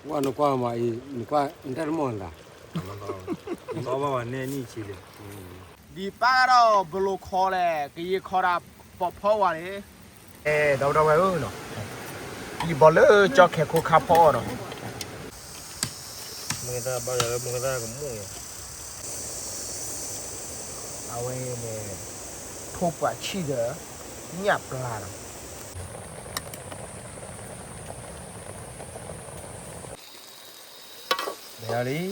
ကွၢ်နကွၢ်မးအံၤ နကွၢ်နတၢ်တမီၢ်နသး, နဘၣ်ဝဲန့ၣ်နံၣ်ဆံလံ, ဒံးပၢ်ဒီးဘလိခီလဲၣ် ကယံာ်ခီဒၣ်ပိာ်ဖီဝါန့ၣ်, အဲ ဒီပုၢ်ဒီဝဲၢ်ဧၢနီၤ, ယဘီလၢကၠီခဲခိၣ်ခါဖီအီၤနီၤ, မုၢ်သၣ်ဘၣ်ယၤလၢမုၢ်သၣ်ကမူၣ်ယၤ, အဝဲန့ၣ် ထိၣ်ပှာ်ဆံၣ်ဒီး ညၣ်ပျၢ်နီၤ. မ့ၢ်လံ, လီၤလီၤ,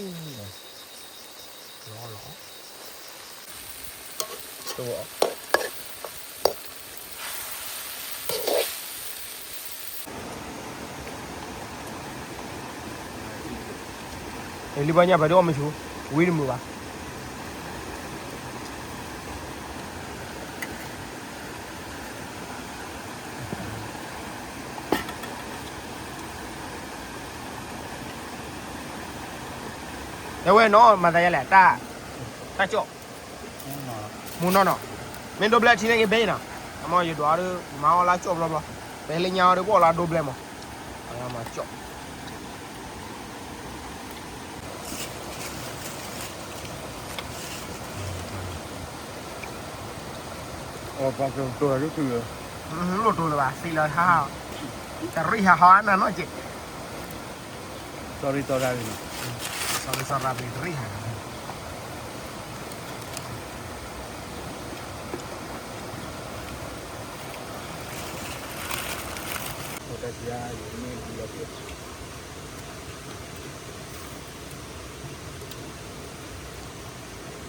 လံဘၣ်ညၣ်ပၢၢ်ဒ်အီၣ်မ့ၢ်ဆူ, ဝံတမုာ်ဘၣ်. တဲဝဲနီၤ မၤသးယၤလဲၣ်, တၢ်ကၠီၣ်, မူနီၢ်နီၢ်, မ့ၢ်ဒိဘျဲၣ်ထံန့ၣ်ကဘဲနီၤ, အမ့ၢ်ယဒွးဒီး မၤအီၣ်လၢကၠီၣ်ဘျီဘျီ, ပဟဲလၢညါအီၤဒီး ပအီၣ်လၢဒိဘျဲၣ်မး, အမၤကၠီၣ် အီၣ်ပှၤကတိၤလၢခုလၢ, လိၣ်တိၤလၢၤဘၣ် သံလၢဟါ, တရံးဟးဟီနၤနီၢ်က့ၤ, စီၤရံစီၤရၤလံ,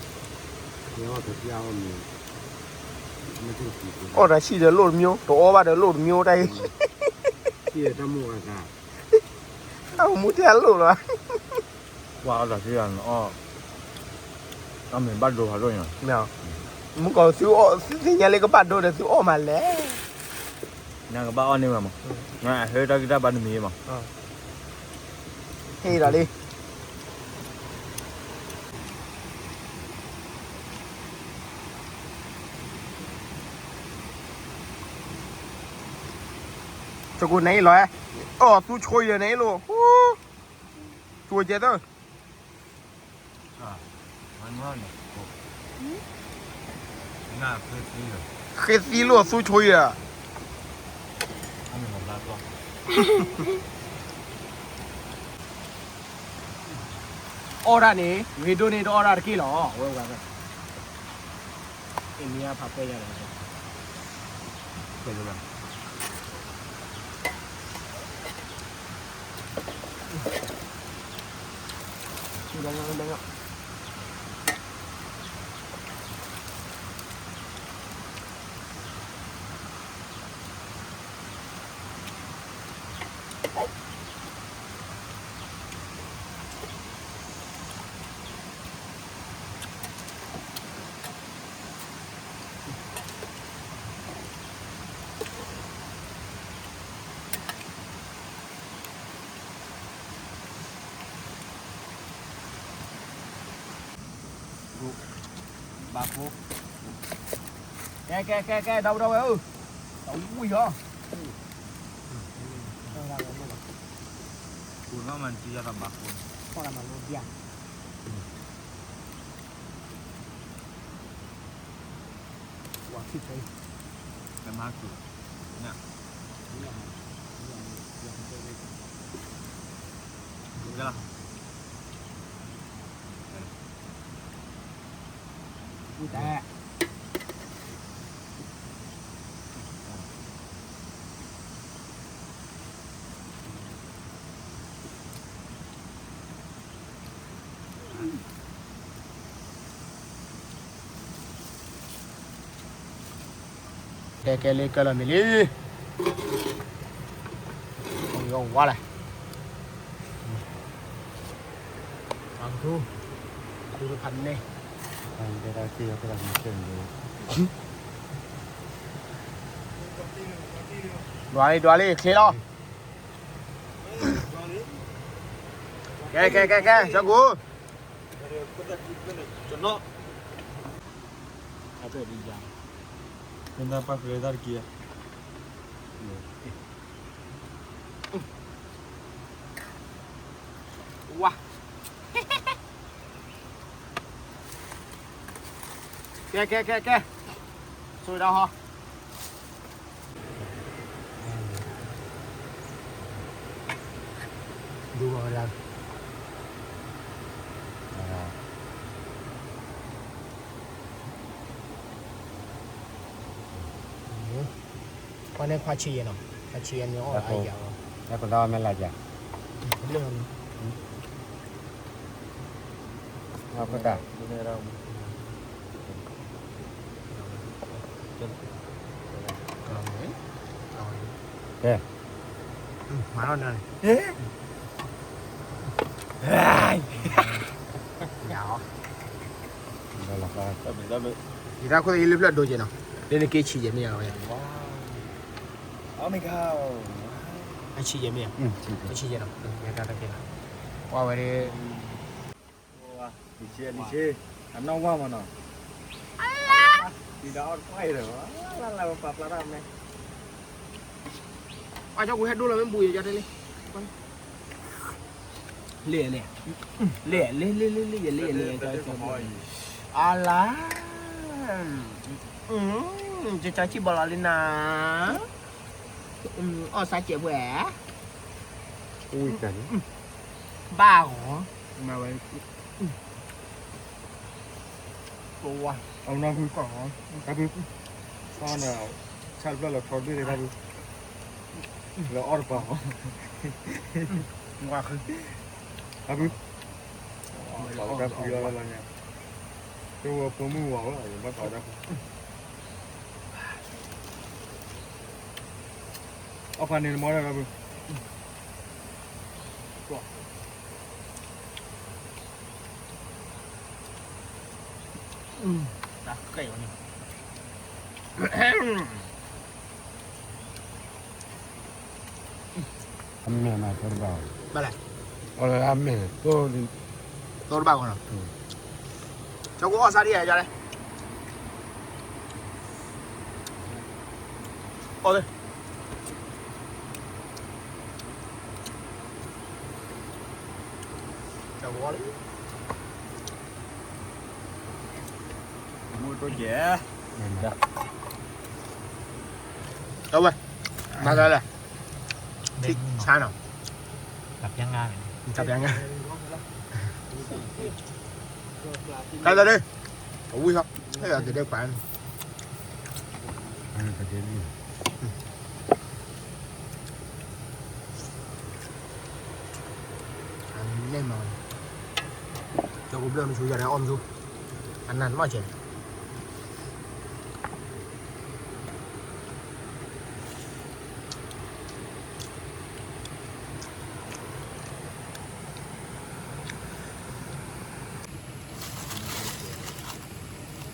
စီၤရံစီၤရၤလံတရံးဟး အီၣ်တၢ်ဆံၣ်ဒီးလိၣ်တမျိုး, တအီၣ်ဘၣ်ဒီးလိၣ်တမျိုးတၢ်အံၤ, အမူတဲလိၣ်လီၤ, ကွၢ်အီၣ်တၢ်ဆံၣ်ဒီးနအီၣ်, အမ့ၢ်ဘၣ်ဒိဖးဒိၣ်ညါ, မုၢ်ကီၢ်သုအီၣ် သုသ့ၣ်ညါလၢကဘၣ်ဒိဒီးသုအီၣ်မးလဲၣ်. နကဘၣ်အီၣ်န့ၢ်ဝဲမး, နဟဲတၢ်ဂံၢ်တၢ်ဘါတမံၤမး, ဟ့ၣ်ဒီးလံ. ကကိးနအံၤလီၤ, အီၣ်သူဆိယဲၢ်နအံၤလိၤ, သူကဲသၢ ဃ့သံလိာ်သူဆိယဲၢ်, အီၣ်တၢ်န့ၣ် ဂ့ၤဒိၣ်န့ၢ်တအီၣ်တၢ်တက့ၢ်လီၤ, ဝဲဝဲ အ့ၣ်မ့ၢ်အဖးပဲယၤဒီး ဘၣ်ဖိ, ကဲ ကဲ ကဲ ကဲ ဒီပုၢ်ဒီဝဲၢ်ဧၢ, တဝံၣ်ယီၤ, ပူၤနီၢ်မၤနံၤယၤတဘၣ်ဖိ, ဝါခံဖဲ, ကနါက့ၤ, ညၣ်, ကဲလီၤ. ကဲ ကဲ လ့ကၢလီၤမ့ၢ်လံ, ဝါလဲၣ်, ပှၤကထူ, ကထူတဖၣ်န့ၣ်, ဒွးလံ ဒွးလံ ချ့လီၤ, ကဲ ကဲ ကဲ ကဲ ကၠီကူ, အတၢ်ပၣ်ဃုာ်လၢတၢ်တက့ၢ်, အ့ၣ်, ဝါ, ကဲ ကဲ ကဲ ကဲ, ဆိဒီဟီ, ဒူဘၣ်ဝဲဒၣ်, ပှၤန့ၣ်ခွါဆံးယဲနီၤ, ခွါဆံးယဲန့ၣ်အီၣ်အါယၤလီၤ, တၢ်ကလီမဲလၢ်ယၤ, လၢ, အဃိတၢ်, ကဲ, မၤထီၣ်နၤန့ၣ်, ယၤ, ယတၢ်ခိၣ်သ့ၣ်ယလၢဖျၢၣ်ဒိကဲနီၤ, လၢနက့ဆံးယဲမ့ၢ်ယၤဝဲ, အဆံးယဲမ့ၢ်ယၤ, အဆံးယဲနီၤ, ယတၢ်တၢ်ကဲနီၤ, ကွၢ်ဝဲဒၣ် နံၤဆ့, နံၤဆ့, အနီၢ်ဝါမးနီၤ, ဒ်ဒီးအီၣ်တကွၢ်အံၤဒီး, လၢလၢပာ်ဖျါတၢ်မဲ, အကၠီကူဟဲဒိလီၤမ့ၢ်ဘူးယကၠီတဲလံ, လဲၤလဲၤ, လဲၤလဲၤလဲၤလဲၤလဲၤလဲၤလဲၤလဲၤ, အလါ, ကၠီဆံးဘီလီၤလံနၤ, အီၣ်စါစဲးပှဲၤ, ဘၣ်ဂီၤ, မၤဝဲ အနီၢ်ဖုကီၢ်, တၢ်ဖု, အီၣ်န့ၣ်, ဆၣ်တဖျၢၣ်လီၤထီတဘ့ၣ်လၢတၢ်ဖု, လၢအီၣ်တပၤ, တၢ်ဖု, တၢ်ဖုလီၤလီၤညါ, ကၠိဖိမုၣ်ဝၤဝဲ, ဘၣ်သးတၢ်ဖု, အီၣ်ဖးန့ၣ်တမီၢ်တၢ်ဖု တၢ်ကဲၣ်အီၤန့ၣ်, အမဲာ်မး သီတဘၣ်, ဘၣ်လဲၣ်, အီၣ်လၢအမဲာ်, သီတဘၣ်ဂီၤနီၤ, ကၠီကူအီၣ်စါဒ်ယၤယၤလဲၣ်, အီၣ်လၢ ကၠီကူအီၣ်လံ, မူတိကဲ, အဝဲ, မၤသးလဲၣ်, ဆါနီၤ, တၢ်ပျါငါ, တၢ်ပျါငါ, တၢ်တၢ်ဒ့, အဝံၤဟီ, ဟဲအီၤတဒဲပှၤန့ၣ် န့ၣ်မး, ကၠီကူဘျၢမဆူယၤန့ၣ် အီၣ်မဆူ, အနၢ်မီၢ်ကဲး,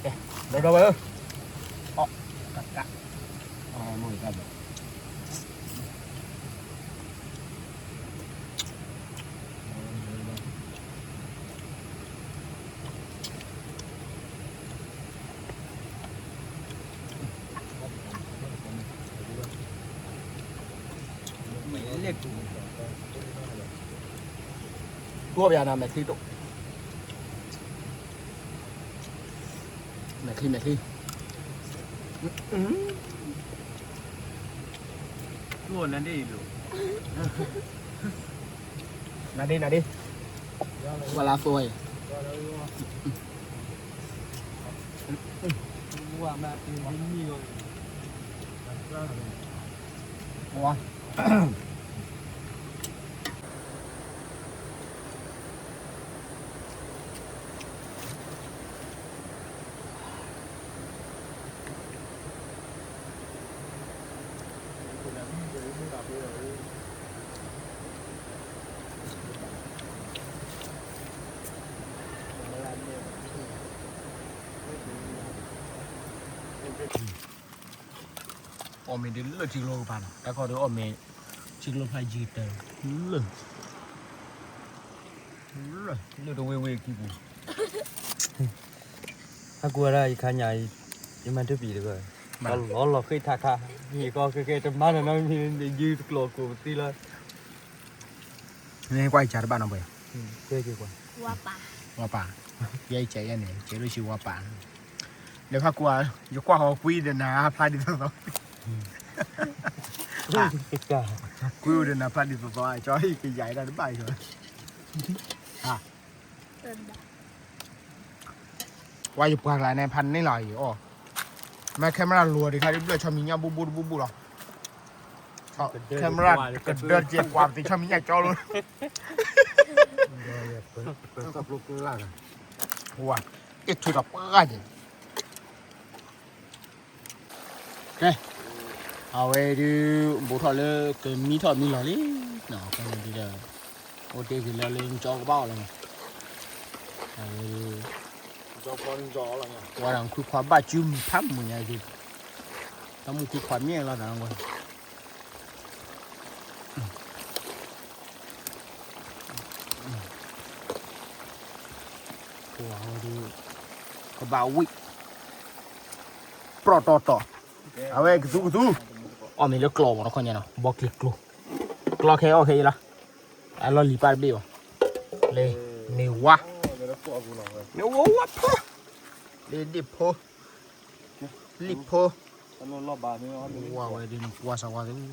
ဒီးဒီးဝဲ, အီၣ်, ကးကး, အီၣ်မ့ၢ်ကးဘၣ် မ့ၢ်လဲၣ်ကူ, ကျိၣ်ပယၤနၤ မဲာ်ချံတိၣ်, မဲာ်ချံ မဲာ်ချံ, ကျိၣ်နၤဒ့ၣ်လိၤ, နၤဒ့ၣ် နၤဒ့ၣ်, ဝဲလၢအသိးအံၤ ဝါ အီၣ်မ့ၤဒ်လၢထံကျိကပၤနီၤ, တၢ်ခီဒီးအီၣ်မ့ၤ ထံကျိဖျါယံၤတၢ်, လၢ လၢတဝ့ၢ်ဝ့ၢ်ခံပူၤ, ဟဲကူဝဲဒၣ်ယခါညါအံၤ, ယမၤတပံၤတဂၢၢ်, လီၤလီၤဃ့ၢ်ထးခါ, မ့ၢ်ကီကဲကဲတမၤနီၤနီၤမံၤ ယုၢ်တကျိၤကိးပသံလၢ နကွၢ်ယကၤတဘၣ်နီၤဘၣ်, ဝါပာ်, ဝါပာ်, ယဲအံၤကဲယဲန့ၣ် ကဲလိၣ်ဆံဝါပာ်, လဲၤဖးကွၢ်, ယကွၢ်ဃီကွံဒီးနၤဖျါဒ်သိးသိး, ကွံအိၣ်ဒီးနၤဖျါဒ်သိးသိး ကၠီဟံၣ်ကယၤဒၣ်တဘၣ်ကၠီ, ဝါယပှၤကျါန့ၣ်ဖးန့ၢ်လီၤအံၤအီၣ်, မ့ၢ် camera လိၤဒံးခါဒ်ဘျၢၣ်ဆီမံၤညၣ်ဘူၣ်ဘူၣ်တဘူၣ်ဘူၣ်လီၤ, camera ကဒၢတကဲပှၤပသ့ဆီမံၤညၣ်ကၠီလိၤ ဝါ, အ့ၣ်ထုးထီၣ်ပှၢ်က့ၤ, ကဲ, အဝဲဒုး ဘူးထီၣ်လၢကမံထီၣ်မံလီၤလံ, အဃိန့ၣ်ဒုးဒီး အိၣ်တ့ၢ်က့ၤလၢလၢကၠီကဘၣ်အီၤလီၤမး, အဝဲဒုး ဝါဒီးခွံခွါဘၣ်စုမုၢ်ဖးမုၢ်ညါဒုး, တၢ်မုၢ်ခွံခွါမ့ၢ်လီၤသးဝဲ ကဘၣ်ဝံၣ်, ပြီၣ်တီၢ်တီၢ်, အဝဲကသူကသူ, အီၣ်မ့ၤလၢကျီၢ်မ့ၢ်နီၤခီညါနီၤ ဘီကျ့ကျိ, ကျီၢ်ခဲအီၣ်ခဲအံၤလီၤ, အလီၢ်လံၤပၢ်တဘ့ၣ်ဘၣ်, လၢ, န့ၢ်ဝါ, န့ၢ်ဝါဝါဖိ, လၢဒ့ၣ်ဖိ, လံၣ်ဖိ, ဝါဝဲဒ်န့ၣ်ကွၢ်စးဝါသ့ၣ်,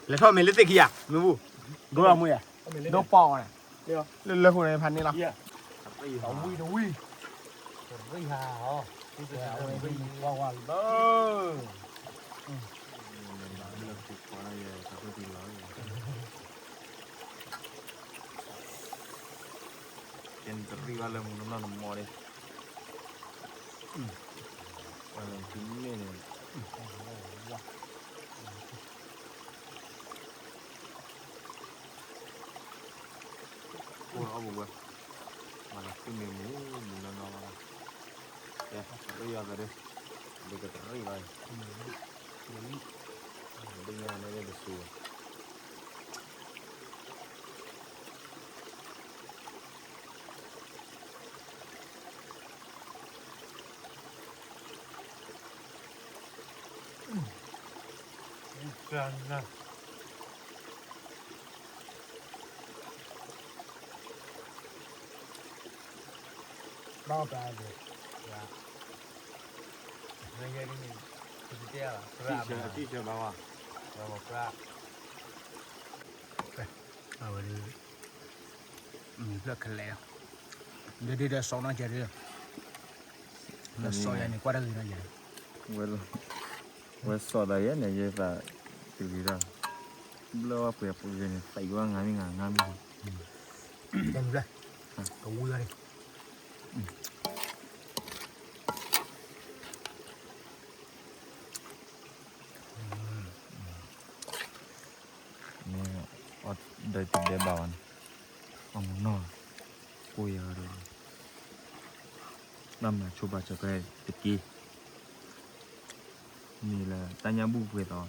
လဲၤထီၣ်မ့ၤလၢသ့ၣ်ခံယၤ မ့ၢ်ဘူၣ်, ဒိလီၤမူယၤ, ဒိပီၢ်အီၤန့ၣ်, လၢလၢဃိန့ၣ်ဖးန့ၢ်လီၤ, တဝံၣ်တဝံၣ်, တရံၣ်ဟးအီၤ, ဝါဝါလီၤ, ကဲနတရံၣ်ဘၣ်လၢမူနီၢ်နီၢ်နမီၢ်ဒံး, မ့ၢ်န့ၣ်, အိၣ်အီၣ်ဘှံးဘှဲ, မၤလၢဃုမ့ၢ်မူ, မူနီၢ်နီၢ်လီၤ, ကဲတရံၣ်ယၤသးဒၢ, ဒ်ကတရံၣ်လီၤ, ဒ်ညါန့ၣ်တစူၤ အဝဲဒၣ် မ့ၢ်ဖျၢၣ်ခဲလၢာ်, ဒ်ဒ်ဒီးစီၣ်နီၢ်ကဲဒ်, ဒီးစီၣ်ယၤန့ၣ် ကွၢ်တၢ်ဂ့ၤနီၢ်ကဲ, ဝဲစီၣ်သးယဲန့ၣ် ယသးတဂ့ၤတၢ်, ဘျၢဝဲပှဲၤပှဲၤဂ့ၤန့ၣ် သးဝဲငါမံၤငါငါမံၤ, ကဝံၤဝဲန့ၣ် မ့ၢ်အီၣ်ဒီးတဒဲးဘၣ်ဝဲန့ၣ်, အမနီၢ်, ကိၢ်ယၤဒီး, ဘၣ်မၤဆိဘၣ်စၢၤဖဲတက့ၢ်, မ့ၢ်လၢတၢ်ညၣ်ဘူၣ်ပှဲၤသိး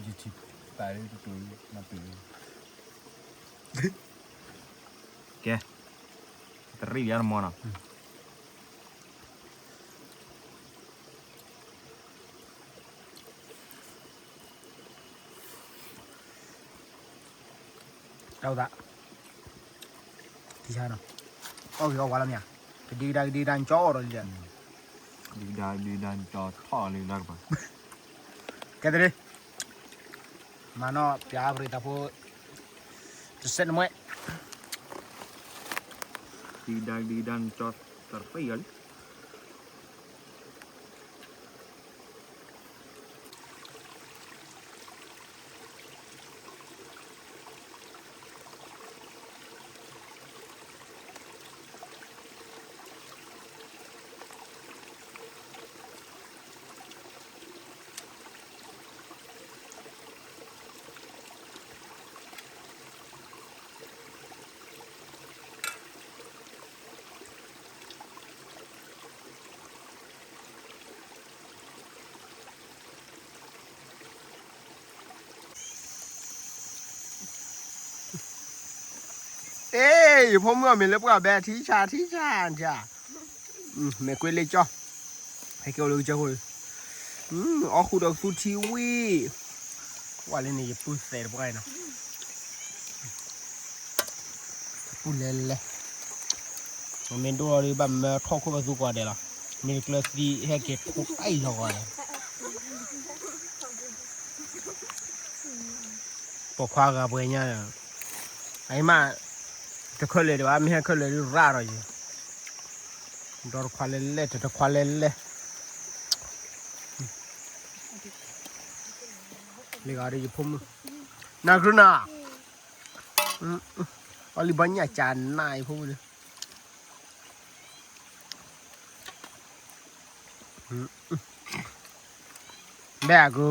YouTube ပာ်လၢတတုၤမၤပ့ၤ, ကဲ, တရံးယါတမီနီၤ. တၢ်အိၣ်သး, ထံဆါနီၤ, အီၣ်ဂ့ၤအီၣ်ဝါလီၤမ့ၢ်ဧါ, ကဒံကဒါကဒံကဒါကၠီအီၣ်ဒီးလံ, ဒံကဒါဒံကဒါကၠီထီၣ်လံလၢကပၤ, ကဲသရ့, မၤနီၣ်ပၠးပရံးသးဖိ, တစဲးနမွဲ, ဒံကဒါဒံကဒါကၠီတရံးအီၤလံ. အ့ ယဖိမုၣ်အီၣ်မ့ၤလၢပှၢ်ဘဲ ထံဆါ ထံဆါ ထံဆါ, မ့ၢ်ကွ့လ့ကၠီ, ဟဲက့ၤအိၣ်လၢကစၢၢ်ခိၣ်, အီၣ်ဃုာ်ဒီးကသူထံဝံၣ်, ကွၢ်လၢန့ၣ် ယပုၢ်သဲးတပှၢ်အံၤနီၤ, ပုၢ်လဲၤလဲၤ, မ့ၢ်ဒိၣ်လီၤဒီး ဘၣ်မၢထီၣ်ခိၣ်ဘၣ်သူကွၢ်ဒဲးလီၤ, မ့ၢ်တကျၢၤသံဟဲက့ၤထီၣ်တၢ်အံၤလီၤကွၢ်ဒဲး ပိာ်ခွါဂၤပှဲၤညါ, အအံၤမး, တခဲလၢာ်ဒံးဘၣ် မ့ၢ်ဟဲခဲလၢာ်ဒုးရၣ်ဒီးယၤ, ဒီတခွါလဲၣ်လဲၣ် တတခွါလဲၣ်လဲၣ်, လၢဂၤဒီးယဖိမုၣ်, နၤကြုးနၤ, အီၣ်လံဘီညၣ်ကၠးနၤယဖိမုၣ်ဒီး ဘဲအကူ,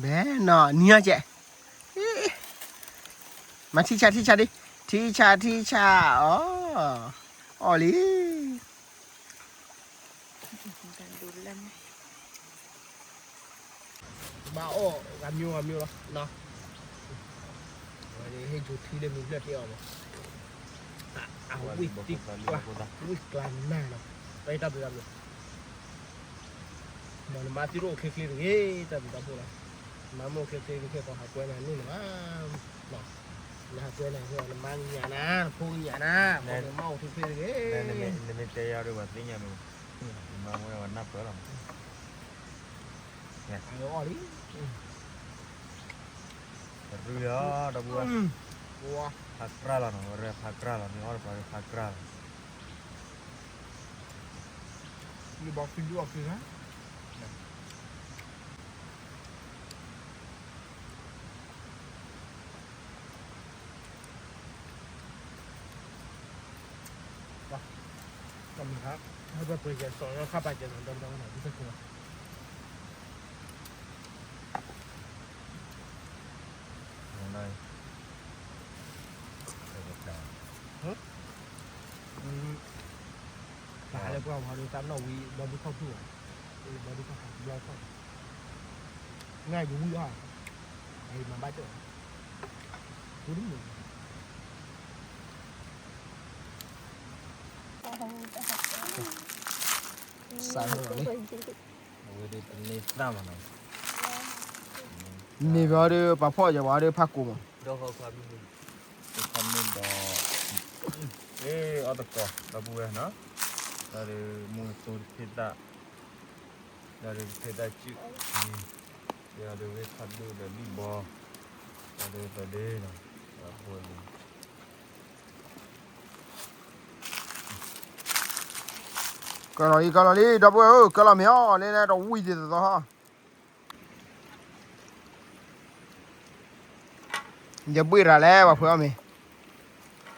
ဘဲနီၤ နံၤအီၣ်ကဲ, မၤထံဆးထံဆးဒံး, ထံဆးထံဆး, အီၣ်, အီၣ်လံ. ဘၣ်အီၣ်ဂၤမံၤဂၤမံၤလီၤ, ဟ့ၣ်ကၠိထံလၢမုၢ်ဖျၢၣ်ထံအီၤမး, အဝံၣ်သံကျါ, ဝံၣ်ကျါနၤနီၤ, တၢ်ဘျုးတၢ်ဘျုး, မ်နမါသံတအိၣ်ချ့ချ့တဂ့ၤ, တၢ်ဘျုးတၢ်ဖှိၣ်လီၤ, မါမ့ၢ်အိၣ်ချ့ချ့တဂ့ၤ ကီဟးကွဲနၤန့ၣ်လီၤ, နဟးကွဲနၤ နမါကညးနၤ နဖိကညးနၤ, မါအိၣ်ချ့ချ့တဂ့ၤ, နမ့ၢ်တဲယၤဒီး ပှၤသ့ၣ်ညါန့ၣ်, မါမ့ၢ်ဝဲနၢ်ပၢၢ်လီၤ. အီၣ်လံ, တရံးလီၤ ဒီပုၢ်ဝဲၢ်, ဖးကြၢ်လီၤနီၤ ဝဲဖးကြၢ်လီၤ မ့ၢ်အီၣ်တပှၤဖးကြၢ်လီၤ. တၢ်မ့ၢ်ခါ, ဟဲပှဲၤကဲစီၤလၢခါပာ်ကဲနီၤ ဒီဒီနီၤ ဒ်သိးခိၣ်လီၤ. တၢ်ဟးလၢပှၤဝဲဒီး တၢ်နီၣ်ဝံၤ ဘီဒုခီၣ်ဖုၣ်ဘၣ်, ဘီဒုခီၣ်ဖုၣ်ဘျီခီၣ်, နယဝံၤအီၤ, အမၤဘၣ်ကၠီၣ်, ဝံၤတမုာ် စးထီၣ်လီၤလံ, အဝဲဒၣ်တန့ၢ်သၣ်မးနီၤ, န့ၢ်ဘၣ်ဒီး ပှၤဖီၣ်ယၤဘၣ်ဒီး ဖးကိာ်မး, ဒီးခီခါမ့ၢ်ဒီး, အီၣ်တကိး ဒီပုၢ်ဝဲၢ်နီၤ, ဒီးမူသိတဖ့ၣ်သၣ်, ဒီးတဖ့ၣ်သၣ်စုၣ်, ဒီးဝဲဖးဒိၣ်ဒီးလံၣ်ဘီ, ဒီးသဒ့နီၤ, ဒီးဖိလံ ကလီၤလံ ကလီၤလံ ဒီပုၢ်ဝဲၢ်ဧၢ, ကလီၤမ့ၢ်အီၤ လၢနတဝံၣ်သ့ၣ်သီဟီ, ယဘှ့ၣ်ရၤလဲၣ် ပှၤဖှဲအီၣ်မ့ၤ,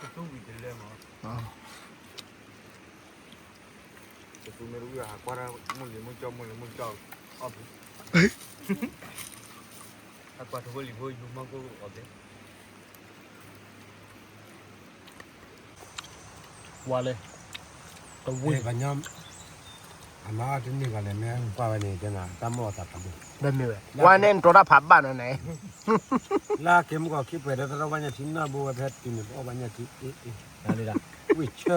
တသူမ့ၢ်တဝံၣ် ဟးကွၢ်တၢ် မိၢ်လံၤမိၢ်ကၠီ မိၢ်လံၤမိၢ်ကၠီ အီၣ်ဖဲ, ဟးကွၢ်တဝံၣ်လံၤဖိယိၤမီၢ်ကိၣ်အီၣ်ဖဲ ဝါလဲၣ်, တဝံၣ်, အမါအီၣ်တန့ၢ်ဘၣ်လဲၣ် မ့ၢ်ကွၢ်ဝဲန့ၣ် တၢ်မ့ၢ်အီၣ်သးဖးဒိၣ်, ဝါန့ၣ်နတြီတၢ်ဖးဘၣ်နီၤန့ၣ်, လၢက့ၤမုၢ်ကီၢ်ခံပှဲၤဒီး တၢ်တအီၣ်ဘၣ်ညၣ်ထံ နီၢ်ဘိဝဲဖဲတုၤန့ၣ် ပအီၣ်ဘၣ်ညၣ်ထံ, ဝံၣ်ဆၢတဘၣ်ဂီၤ, နအီၣ်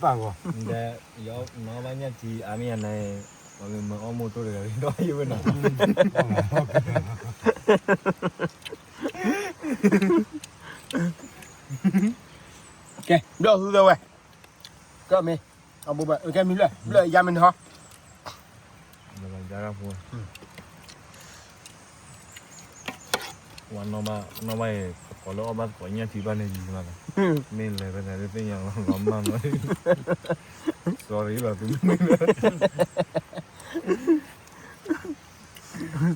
ဘၣ်ညၣ်ထံ အါမ့ၢ်ယၤန့ၣ်, ပှၤမ့ၢ်အီၣ်မိၢ်တိၢ်တဂၤဒီးယဝဲနီၤ ကဲ ဘျီၣ်သူသဝဲ, ကမ့ၢ်, အဘိဘၣ် ကဲမ့ၢ်ဘျီၣ် ဘျီၣ်ယါမ့ၢ်န့ၣ်ဟီ, ပှၤနီၢ်ဘၣ် နီၢ်ဘၣ်အံၤ သကိးလၢအီၣ်ဘၣ်သကိးညၣ်ထံဘၣ်န့ၣ်ယံၤမး, မ့ၢ်လဲၤဖဲန့ၣ် သ့ၣ်ညါလီၤမၢ်နီၤ, sorry လီၤ သုမ့ၢ်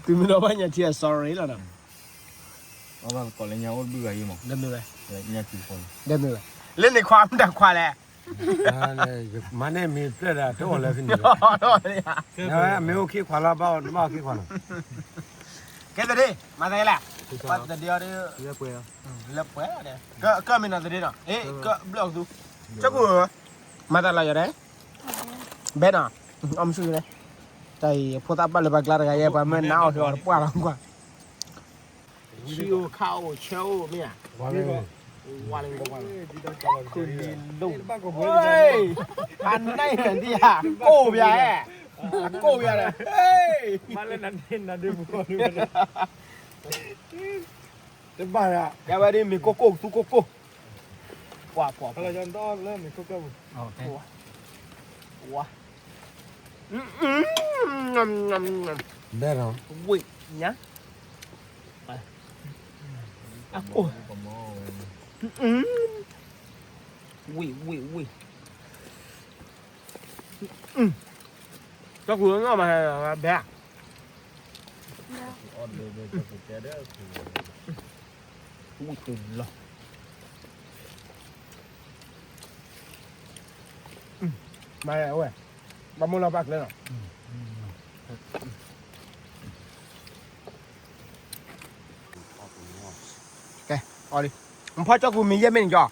သုမ့ၢ်နီၢ်ဘၣ်ညၣ်ထံ sorry လီၤနီၤ, အီၣ်ဘၣ်သကိးလၢညါအိၣ်တဘျုးဂၤအံၤမး, ညၣ်ထံဃီန့ၣ်, လၢမ့ၢ်ခွါမတၤခွါလဲၣ် မၤန့ၢ်မ့ၢ်ဖျၢၣ်ဒီး တအိၣ်လၢဖဲန့ၣ်, မ့ၢ်အိၣ်ခံခွါလီၤ ဘၣ်အီၤတဘၣ်အိၣ်ခံခွါနီၤ, ကဲသဒ့ မၤသးလဲၣ်, ပှၤသဒ့အီၤဒီး လၢပှဲၤ, ကမ့ၢ်နီၤသဒ့နီၤ, ကဘျီၣ်သူ, ကကူ, မၤသးလီၤယၤဒဲး, ဘဲနီၤ, အီၣ်မ့ၢ်ဆူၣ်လဲၣ်, တၢ်အံၤ ဖိသၣ်ဘၣ်လၢပှၤကျါတဂၤယဲ ပှၤမၢနါအီၣ်ဖဲအီၤတပှၢ်လီၤကွၢ် ဆံအိၣ်ခါအိၣ်ဆၢအိၣ်မ့ၢ်ဧါ, ဝါလၢ, ဝါလၢ, ခိၣ်လံၤလိၣ်, အနံၣ်နံၣ်ဧါ, ကိၣ်ပျါဧါ, အကိၣ်ယၤလဲၣ်, မၤလၢနဒ့နဒ့မူကီၢ်ဒ့, တဘၣ်ယၤ, ကဲဝဲဒ်မ့ၤကိၢ်ကိၢ်သူကိၢ်ကိၢ်, ပှၤပှၤပှၤလၢမ့ၤကိၢ်ကိၢ်ပူၤ, ဝါ, ဘဲလီၤ, ဝ့ၢ်ညါ, အကိၢ်, ဝ့ၢ်ဝ့ၢ်ဝ့ၢ်, ကၠီကူၤနီၢ်မးဘဲ, ဝ့ၢ်တုၤလီၤ, မၤဝဲ, ဘၣ်မိၢ်လီၤဘၣ်ကျဲလီၤ. ကဲ, အီလံ, နဖီၣ်ကၠီကူၤမ့ၢ်ယဲၢ်မ့ၢ်န့ၣ်ကၠီ,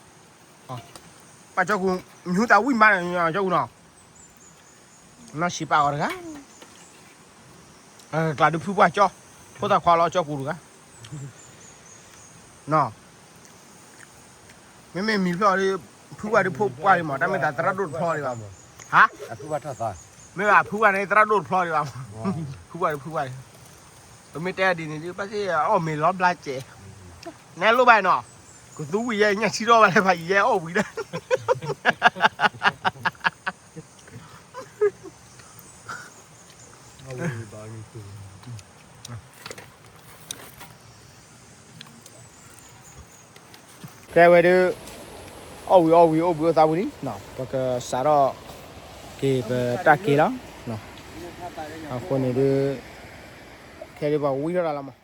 ပှၤကၠီကူၤ, မ့ၢ်ဟူသးဝံၣ်မးန့ၣ် ကၠီကူၤနီၤ, နီၢ်ဆံးပာ်အီၤတဂၤ, ကျးဒုးဖုပှၢ်ကၠီ, ဖိသၣ်ခွါလီၤကၠီကူၤတဂၤ, နီၤ, မ့မ့ၢ်မံၤဖျၢၣ်အီၤဒီး, ဖုပှၢ်ဒုးဖိပှၢ်လံမး, တၢ်မ့ၢ်သးသရၣ်ဒိၣ်တဖျီလံဘၣ်, ဟါ, မ့ၢ်ဘၣ်ဖုပှၢ်န့ၣ်သရၣ်ဒိၣ်တဖျီလံဘၣ်, ဖုပှၢ်ဒုးဖုပှၢ်လံ, ပမ့ၢ်တဲဒ်န့ၣ်ဒုး ဘၣ်သ့ၣ်အီၣ်မ့ၤလီၤဘျါစဲး, နဲလိၣ်ဘၣ်နီၤ, ကသူဝံၤယဲညၣ်ထံထီၣ်ဘၣ်လၢဖးယံၤယဲအီၣ်ဝံၤလၢ ကဲဝဲဒုး, အီၣ်ဝံၤအီၣ်ဝံၤအိၣ်ဘှံးအိၣ်သါဝံၤလံ, ပကစးထီၣ်က့ၤပတၢ်က့ၤလီၤ, အဃိန့ၣ်ဒုး, ခဲဒုးပှၤဝံထီၣ်တၢ်လီၤမး.